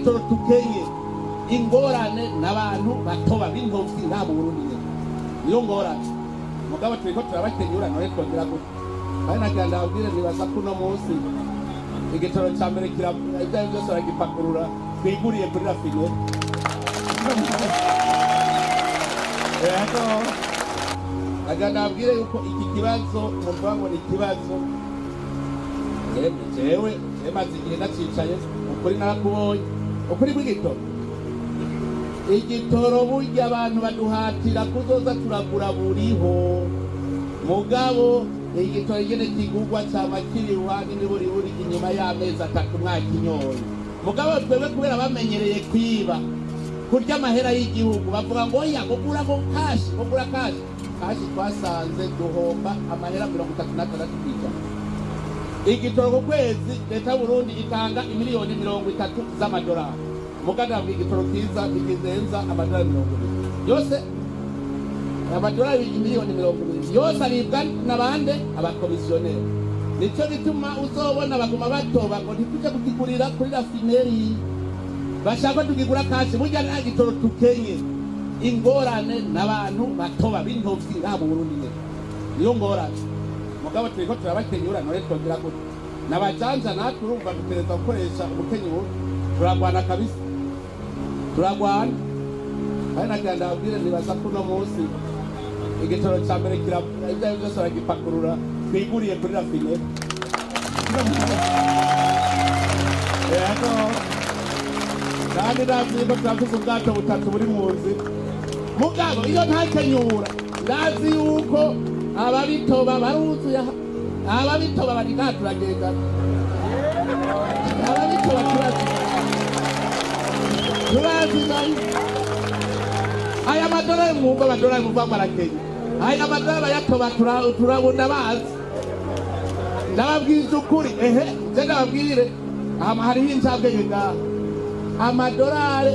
gitoro tukenye. Ingorane n'abantu batoba b'intovyi nta mu Burundi nyene, niyo ngorane. Mugabo turiko turabakenyura, none twongera gute? Kandi nagira ndababwire, nibaza ko uno munsi igitoro ca mbere ibyo ari byose baragipakurura, twiguriye kuri raffinerie. Yego, nagira ndababwire yuko iki kibazo muvuga ngo ni ikibazo, yemwe jewe maze igihe ndacicaye. Ukuri narakubonye, ukuri kw'igitoro. Igitoro burya abantu baduhatira kuzoza turagura buriho, mugabo igitoro ingene kigurwa cama kiriwa n'imiburiburi inyuma y'amezi 3 mwakinyoye. Mugabo twebwe kubera bamenyereye kwiba, kurya amahera y'igihugu, bavuga ngo oya, ngo gura, ngo cash, ngo gura cash. Cash twasanze duhomba amahera 36%. Igitoro ku kwezi leta y'Uburundi itanga imiliyoni 30 z'amadolari, mugabo igitoro kiza ntikizenza amadolari 20 yose. Amadolari imiliyoni 20 yose aribwa n'abande? Abakomisiyoneri. Nico gituma uzobona baguma batoba ngo ntituje kukigurira kuri raffinerie, bashaka tukigura cash. Burya nta gitoro tukenye, ingorane n'abantu batoba b'intovyi ngaha mu Burundi nyene, niyo ngorane. Mugabo turiko turabakenyura, none twongera gute? N'abajanja natwe urumva dutegereza gukoresha umukenyuro. Turagwana kabisa, turagwana. Kandi nagira ndababwire, nibaza ko uno munsi igitoro ca mbere ibyo ari byose baragipakurura, twiguriye kuri raffinerie. Yego, kandi ndazi yuko turafise ubwato butatu buri mu nzira. Mugabo iyo ntakenyura, ndazi yuko ababitoba baruzuye aha. Ababitoba bari ngaha, turagenda. Ababitoba turazi, turazi nayo. Aya madolari mwumva, amadolari mwumva ngo arakenya, aya madolari bayatoba turabona bazi. Ndababwiza ukuri, ehe nze ndababwire, aha hariho incabwenge ngaha. Amadolari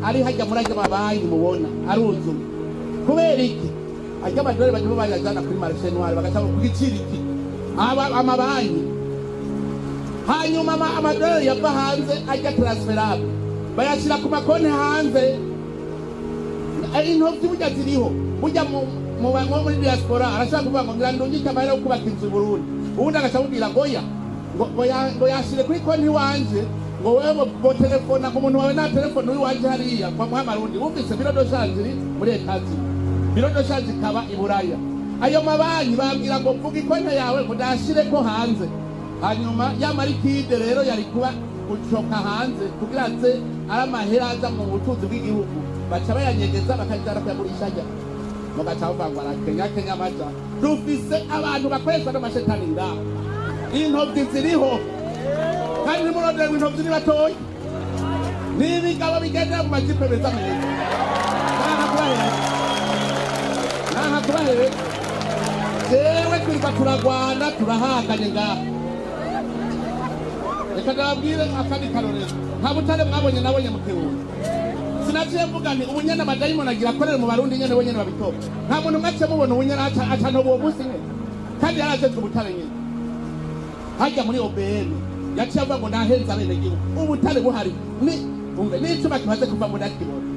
ari hajya muri ajya mabanki mubona aruzuye kubera iki? Ajya amadolari bajya bayajyana kuri marché noir, bagaca ku giciro iki aba amabanki. Hanyuma amadolari yava hanze ajya transférable, bayashyira ku makonti hanze. Intovyi burya ziriho, burya mu bantu bo muri diaspora arashaka kuvuga ngo ngira ndungike amahera yo kubaka inzu i Burundi, ubundi agaca amubwira ngo oya, ngo yashire kuri konti iwanje, ngo wewe ngo telefona, ngo umuntu wawe nta telefone uwiwanje hariya ngo amuhe amarundi. Wumvise bureau de change iri muri Etazi, bureau de change ikaba i Buraya. Ayo mabanki bambwira ngo vuga ikonti yawe, ngo ndashireko hanze. Hanyuma ya liquide rero yari kuba gucoka hanze kugira aze ari amahera aza mu butunzi bw'igihugu, baca bayanyegeza bakajyana kuyagurisha ajya. Mugaca bavuga ngo arakenya kenya amaja. Dufise abantu bakoreshwa n'amashetani ngaho. Intovyi ziriho, kandi ntimurondere ngo intovyi ni batoyi, ni ibigabo bigendera mu majipe meza meza. Nanka kubahere, nanka kubahere. Jewe twirirwa turagwana, turahanganye ngaha. Reka ndababwire akandi karorero. Nta butare mwabonye nabonye mu Kirundo? Sinaciye mvuga nti ubu nyene amadayimoni agira akorere mu Barundi nyene, bo nyene babitoba. Nta muntu mwaciye mubona ubu nyene aca ntoba uwo munsi nyene, kandi yarajejwe ubutare nyene hajya muri OBM. Yaciye avuga ngo nahenze abenegihugu, ubutare buhari, ni umve n'icuma kimaze kuva mu ndakibona.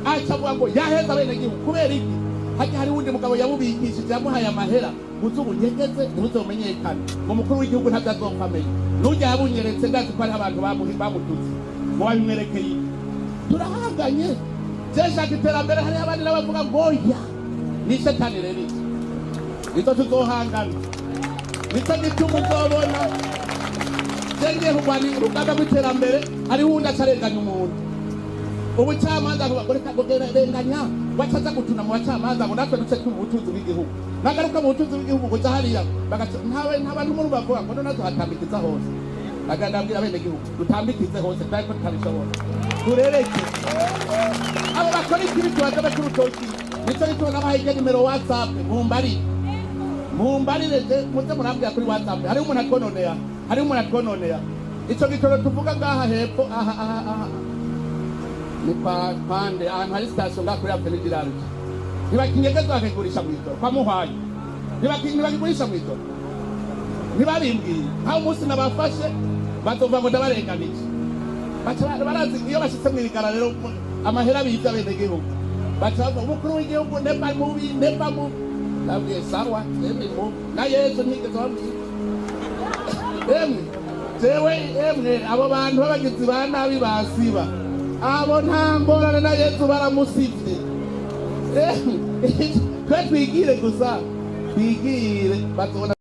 Aca avuga ngo yaheze abenegihugu kubera iki? Hajya hari wundi mugabo yabubikishije, yamuhaye amahera uzi ubunyegeze ntibuzomenyekane, ngo umukuru w'igihugu ntabyo azopfa amenya. N'ujya yabunyeretse, ndazi ko hariho abantu bamututse ngo babimwerekeye iki. Turahanganye, je shaka iterambere, hariho abandi n'abavuga ngo oya, ni shetani. Rero iki nizo tuzohangana, nico gituma uzobona je ngiye kurwana urugamba rw'iterambere, hariho uwundi acarenganya umuntu. Ubucamanza ngo reka ngo renganya, wacaza gutuna mu bacamanza ngo natwe duce tuba ubutunzi bw'igihugu. Nagaruka mu butunzi bw'igihugu ngo hariya bagaca ntawe, nta bantu muri bavuga ngo none tuhatambikiza hose. Baganda abwira bene gihugu dutambikize hose, twari ko tutabishobora, turereke abo bakora ikibi, tubaze bacurutoki. Nico gituma nabahaye iryo nimero WhatsApp. Mumbarire, mumbarire je, muze murambwira kuri WhatsApp. Hariho umuntu atwononera, hariho umuntu atwononera. Ico gitoro tuvuga ngaha hepfo aha, aha, aha ni kwa pande ahantu hari station ngaha kuri Avenue du Large, ntibakinyegeza bakigurisha mw'ijoro kwa Muhwanyi, ntibakigurisha mw'ijoro. Ntibabimbwiye nkaho umunsi nabafashe bazova ngo ndabarenganije. Baca barazi iyo bashitse mw'irigara rero amahera bivye abenegihugu, baca bavuga umukuru w'igihugu neba mubi, neba mubi. Nabwiye sawa, emwe mubi na Yesu ntigeze bamwica. Emwe jewe, emwe abo bantu b'abagizi ba nabi basiba abo, nta ngorane, na Yesu baramusivye. Emwe twe twigire gusa, twigire bazobona.